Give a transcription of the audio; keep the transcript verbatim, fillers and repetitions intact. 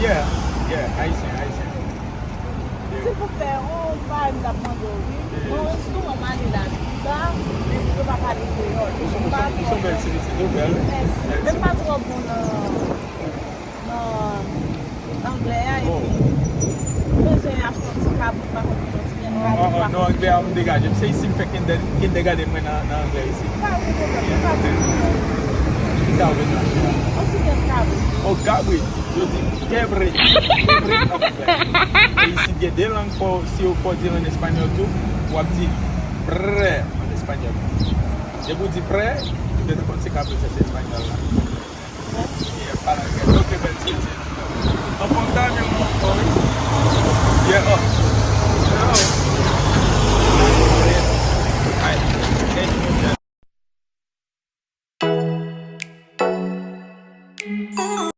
Yeah, yeah, ayisyen, ayisyen. Silvouplè, yon bagay m t ap mande w, wi. Mwen, souvan, m ale la Kiba, men yo pa pale kreyòl. Ou se, ou se, ou se yon bèl ti pitit, ou bèl. Mèsi. Men m pa twò bon nan, nan anglè a, epi m bezwen achte yon ti kabrit, m pa konn ki yon ti kabrit. Non, non, anglè a m degaje. Se isi m fè kinder-, kindergarten mwen nan, nan anglè isi. Pa gen pwoblèm, pa gen pwoblèm. Ki sa ou bezwen achte a? Yon ti kèk kabrit. Oh, kabrit. Yo di kèbrit. Kèbrit nan anglè. E isi gen de lang fò, si w fò di l an espanyòl tou, w ap di prè an espanyòl. Depi w di prè, yo te konn se kabrit sa se espanyòl la. Yeah, pale anglè. Ok, bèl ti, ti. Anfòm, Daniel,